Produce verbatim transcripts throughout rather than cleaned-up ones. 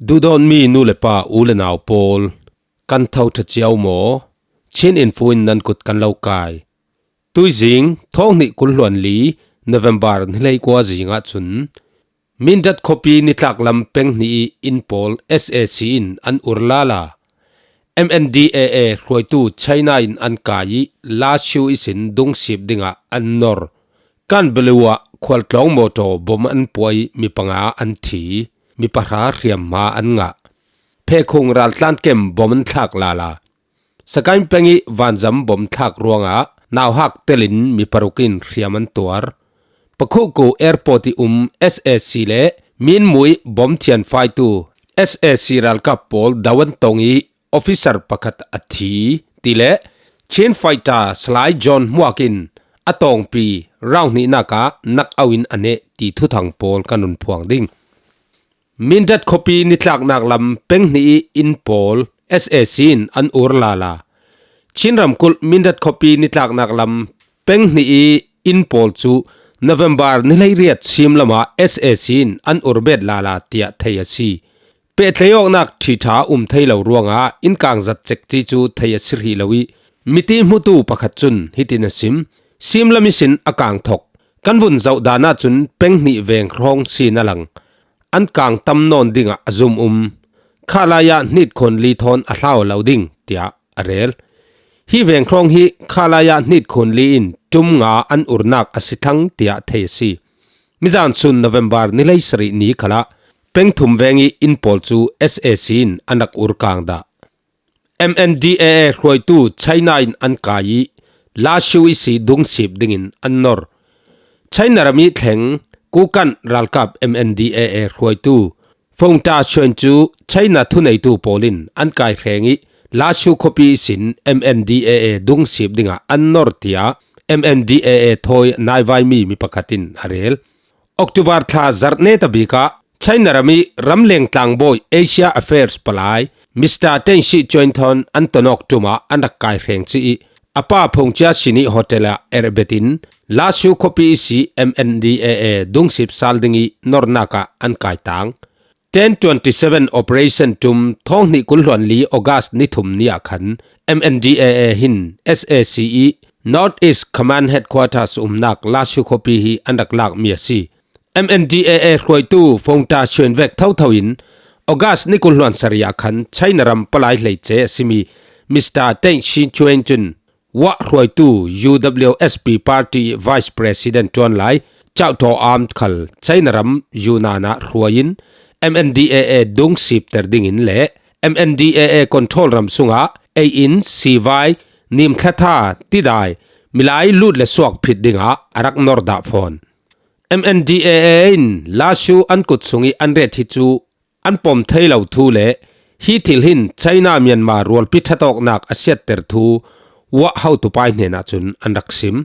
Duhdawtmi nu le pa, u le nau pawl, kan tho ṭha cio maw? Chin Info in nan kut kan lo kai. Tuizing, thawng hnih kul hluan li, November ni hleikua zingah cun Mindat khuapi nitlak lam peng hnih i inn pawl S A C in an ur lala. M N D A A hruaitu China in an kai i Lashu ihsin dungsip dingah an nor. Kanbelu ah khualtlawng mawtaw bom an puah i mi panga an thi, mi pahra hriamhma an ngah. Phekhung raltlan kem bom an thlak lala. Sagaing peng i vanzam bom thlak ruangah nauhak telin mi paruk in hriam an tuar. Pakhuku airport i um S A C le Minmu i bom thianfaitu S A C ralkap pawl do an tong i officer pakhat a thi ti le Chin fighter Salai John Hmuak in a tawngpi round hnihnak ah nak au in a neh ti thuthang pawl kan run phuang ding. Mindat khuapi nitlaknak lam peng hnih i inn pawl S A C in an ur lala. Chin ramkulh Mindat khuapi nitlaknak lam peng hnih i inn pawl cu November ni hleiriat sim lamah S A C in an ur bet lala tiah thei a si. Pehtlaih awknak ṭhiṭha um thei lo ruangah innkang zat cekci cu thei a si hrih lo i miti hmutu pakhat cun hitin a sim. Sim lam ihsin a kang thok. Kan vun zoh dan ahcun peng hnih veng hrawng si na lang. An kang tam nawn dingah a zum um. Khalaya hnit khawn li thawn a hlau lo ding, tiah a rel. Hi veng hrawng hi Khalaya hnit khawn li in ṭum nga an urnak a si thlang, tiah thei a si. Mizan sun November ni hleisarih ni khalah peng thum veng i inn pawl cu S A C in an rak ur kang dah. M N D A A hruaitu China in an kai i Lashu ihsi dungsip dingin an nor. China ram i thleng Kukan ralkap M N D A A hruaitu Fong Tashuen cu China thuneitu pawl in an kai hreng i Lashu khuapi ihsin M N D A A dungsip dingah an nor, tiah M N D A A thawi naivaimi mi pakhat in a rel. October thla zarh netabik ah China ram i ramleng tlangbawi Asia Affairs palai Mister Teng Shih Chuan thawn an tonawk ṭum ah an rak kai hreng ci i a pa Phongchia Sini hotel ah erbet in Lashu khuapi ihsi M N D A A dungsip sal ding i nornak ah an kai tang. Ten twenty seven operation ṭum thawng hnih kul hluan li August ni thum ni ah khan M N D A A hin S A C i North East Command Headquarters umnak Lashu khuapi hi an rak lakmi a si. M N D A A hruaitu Fong Tashuen vek thotho in August ni kul hluan sarih ah khan China ram palai hleice a simi Mister Teng Shih Chuan cun Wah hruaitu U W S P party vice president ṭuan lai Chau Taw Aam khal China ram Yunnan ah hruai in M N D A A dungsipter dingin le M N D A A control ram sungah ei-in, sivai, nimthlatha, tidai, milai lut le suak phit dingah a rak nor dah fawn. M N D A A in Lashu an kut sung i an ret hi cu an pom thei lo thu le hi thil hin China Myanmar rualpi ṭhatawknak a siatter thu Wah hotupai hnenah cun an rak sim.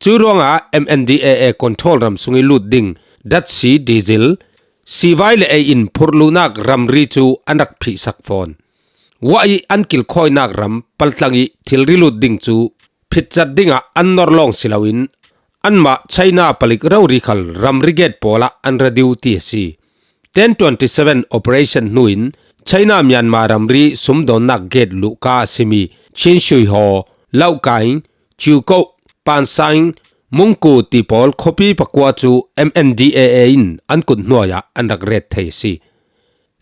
Cu ruangah M N D A A control ram sung i lut ding datsi, diesel, sivai le ei-in phurluhnak ramri cu an rak phihsak fawn. Wah i an kilkhawinak ram paltlang i thilri lut ding cu phitcat dingah an nor lawng si loin anmah China palik rori khal ramri gate pawl ah an ra diu ti a si. Ten twenty seven operation hnu in China Myanmar ramri sumdawnnak gate luhka a simi Chin Shui Haw, Laukaing, Chiuko, Pansaing, Mungku ti pawl khuapi pakua cu M N D A A in an kut hnuai ah an rak ret thei a si.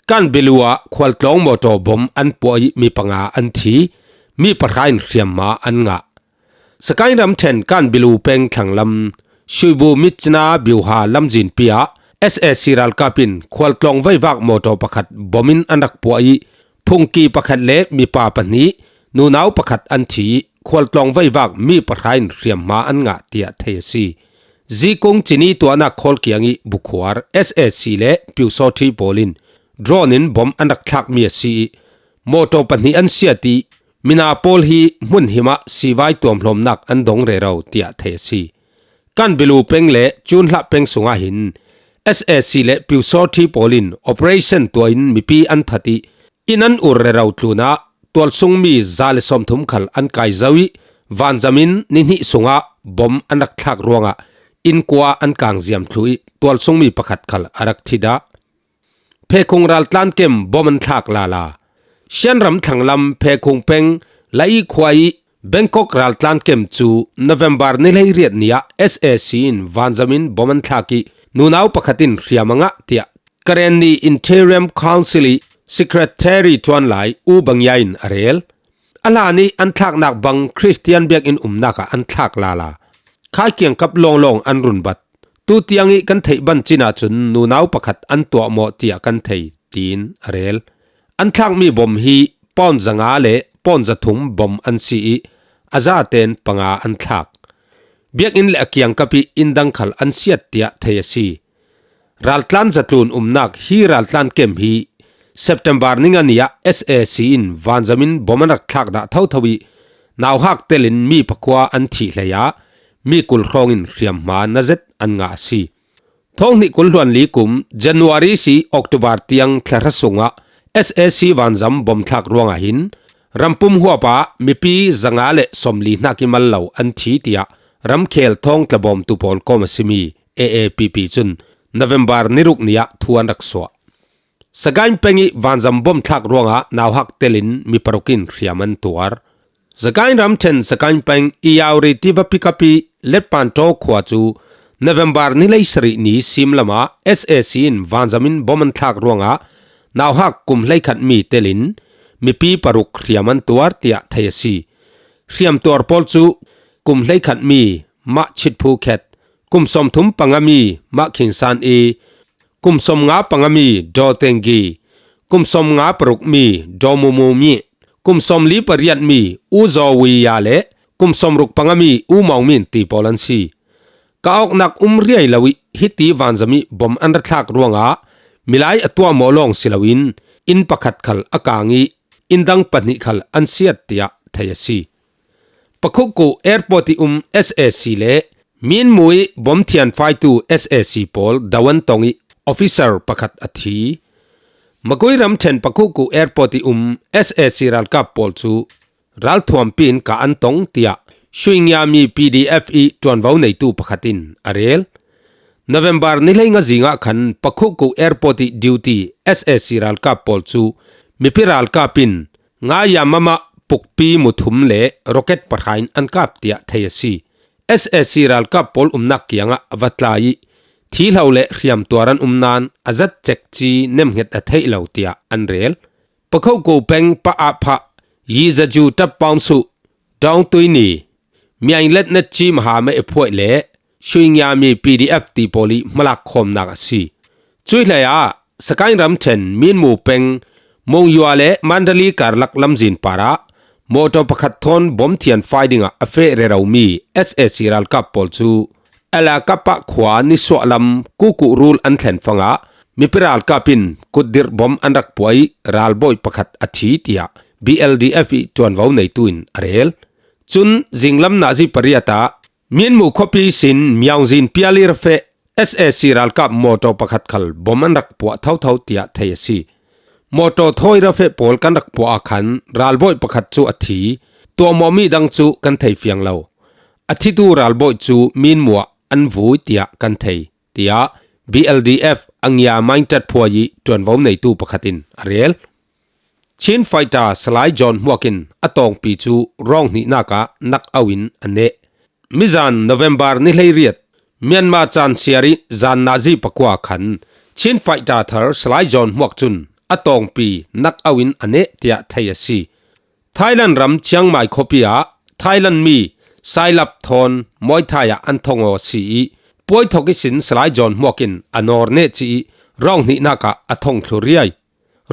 Kanbilu ah khualtlawng mawtaw bom an puah i mi panga an thi, mi pahra in hriamhma an ngah. Sagaing ramṭhen Kanbilu peng thlanglam Shuibu Mitchina Biuha lamzinpi ah S A C ralkap in khualtlawng veivak mawtaw pakhat bom in an rak puah i phungki pakhat le mipa pahnih, nunau pakhat an thi i khualtlawng veivak mi pahra in hriamhma an ngah, tiah thei a si. Zikung cini tuahnak khawl kiang i bukhuar S A C le Pyusawṭhi pawl in drone in bom an rak thlakmi a si i mawtaw pahnih an siat i mina pawl hi hmun him ah sivai tuamhlawmnak an dong rero, tiah thei a si. Kanbilu peng le Cunhlah peng sungah hin S A C le Pyusawṭhi pawl in operation tuah in mipi an that i inn an ur rero tlunah tualsungmi za le sawmthum khal an kai zo i vanzam in ni hnih sungah bom an rak thlak ruangah inn kua an kang ziam thluh i tualsungmi pakhat khal a rak thi dah. Phekhung raltlan kem bom an thlak lala. Shan ram thlanglam Phekhung peng Lai khua i Bangkok raltlan kem cu November ni hleiriat ni ah S A C in vanzam in bom an thlak i nunau pakhat in hriam a ngah, tiah Karenni Interim Council i Secretary Tuan Lai U Bang Yai in a rel. A hlan i an thlaknak bang Khristian biakinn umnak ah an thlak lala. Khai kiangkap lawnglawng an run bat. Tu tiang i kan theih ban cin ahcun nunau pakhat an tuahmawh tiah kan thei, tiin a rel. An thlakmi bom hi pawn zanga le pawn zathum bom an si i a zaten panga an thlak. Biakinn le a kiangkap i inn dang khal an siat tiah thei a si. Raltlan zatlun umnak hi raltlan kem hi September ni nga ni ah S A C in vanzam in bom an rak thlak dah thotho i nauhak telin mi pakua an thih hlei ah mi kul hrawng in hriamhma na zet an ngah a si. Thawng hnih kul hluan li kum January si October tiang thla hra sungah S A C vanzam bom thlak ruangah hin rampum huap ah mipi zanga le sawmli hnak i mal lo an thi, tiah ramkhel thawng tlabawmtu pawl kawm a simi A A P P cun November ni ruk ni ah thu an rak suah. Sagaing peng i vanzam bom thlak ruangah nauhak telin mi paruk in hriam an tuar. Sagaing ramṭhen Sagaing peng i Yauri tiva pikap i Letpantaw khua cu November ni hleisarih ni simlam ah S A C in vanzam in bom an thlak ruangah nauhak kum hleikhat mi telin mipi paruk hriam an tuar tiah thei a si. Hriamtuar pawl cu kum hleikhat mi Mah Chit Phu Khet, kum sawmthum panga mi Mah Khin San I, kum sawmnga panga mi Daw Teng Gi, kum sawmnga paruk mi Daw Mu Mu Mi, kum sawmli pariat mi U Zaw Wi Ya le kum sawmruk panga mi U Mawng Min ti pawl an si. Ka awknak um riai lo i hiti vanzam i bom an ra thlak ruangah milai a tuahmawh lawng si loin inn pakhat khal a kang i inn dang pahnih khal an siat tiah thei a si. Pakhukku airport i um S A C le Minmu i bom thianfaitu S A C pawl do an tong i officer pakhat a thi. Magui ramṭhen Pakhukku airport i um S A C ralkap pawl cu ralthuampi in kah an tong tiah Shuingyami P D F i ṭuanvo neitu pakhat in a rel. November ni hleinga zingah khan Pakhukku airport i duty S A C ralkap pawl cu mipi ralkap in Ngayamama pukpi muthum le rocket pahra in an kap tiah thei a si. S A C ralkap pawl umnak kiangah a va tla i thihlo le hriamtuar an um nain a zat cekci nemhnget a theih lo tiah an rel. Pakhoku peng Pa Apha, Yizaju Tap Paung Su, Dawng Tui Ni, Miaing Let Net Ci Maha Me Ephuai le Shuingyami P D F ti pawl i hmalak khawmnak a si. Cuih hlei ah Sagaing ramṭhen Minmu peng Mongyua le Mandali karlak lamzin parah mawṭaw pakhat thawn bom thianfai dingah a feh reromi S A C ralkap pawl cu Alakapa khua nisuah lam Kuku rul an thlen fangah mipi ralkap in kutdirh bom an rak puah i ralbawi pakhat a thi tiah B L D F i ṭuanvo neitu in a rel. Cun zinglam nazi pariat ah Minmu khuapi sin Myaungzin piali ra feh S A C ralkap mawṭaw pakhat khal bom an rak puah thotho tiah thei a si. Mawṭaw thawi ra feh pawl kan rak puah ah khan ralbawi pakhat cu a thi, tuahmawmi dang cu kan thei fiang lo. A thitu ralbawi cu Minmu ah an vui tiah kan thei, tiah B L D F a ngia Maingtat phuai i ṭuanvo neitu pakhat in a rel. Chin Fighter Salai John Hmuak in a tawngpi cu rawng hnihnak ah nak au in a neh. Mizan November ni hleiriat, Myanmar caan siar i zan nazi pakua khan Chin Fighter thar Salai John Hmuak cun a tawngpi nak au in a neh tiah thei a si. Thailand ram Chiang Mai khuapi ah Thailand mi Sailap thawn Muay Thai ah an thong aw a si i puai thawk ihsin Salai John Hmuak in a nawr neh ci i rawng hnihnak ah a thong thlu riai.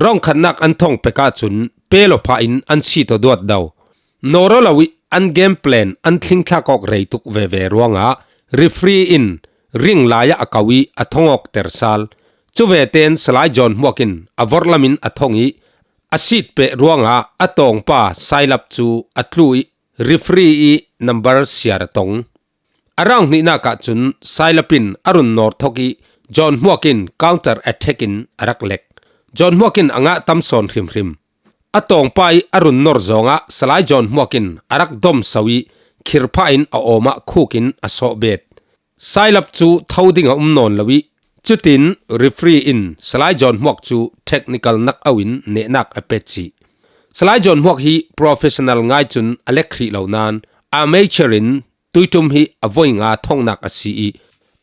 Rawng khatnak an thong pek ahcun pelo phah in an si to duat do. Nawr aw lo i an game plan an thlingthlak awk rei tuk veve ruangah referee in ring lai ah a ko i a thong awk ter sal. Cu veten Salai John Hmuak in a vorhlam in a thong i a sit peh ruangah a tawngpa Sailap cu a tlu i referee i number siar a tong. A rauhnihnak ahcun Sailap in a run nawr thok i John Hmuak in counter attack in a rak lek. John Hmuak in a ngah tam sawn hrimhrim. A tawngpa i a run nor zawngah Salai John Hmuak in a rak dom so i khirphah in a awm ah khuk in a sawh bet. Sailap cu tho ding a um nawn lo i Cutin referee in Salai John Hmuak cu technical knockout in nehnak a pet cih. Salai John Hmuak hi professional ngai cun a lek hrih lo nain amateur in Tuitum hi a voi nga thongnak a si i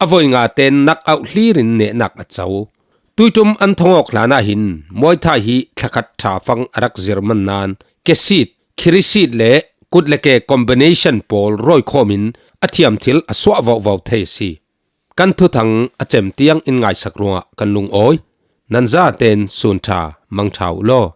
a voi nga ten knockout hlir in nehnak a co. Tuitum an thong awk hlan ah hin Muay Thai hi thlakhat ṭha fang a rak zir man nain kesit, khirisit le kut le ke combination pawl rawikhawm in a thiam thil a suah vauhvau thei a si. Kan thuthang a cem tiang in ngaisak ruangah kan lungawi. Nan zaten sun ṭha, mang ṭha uh law.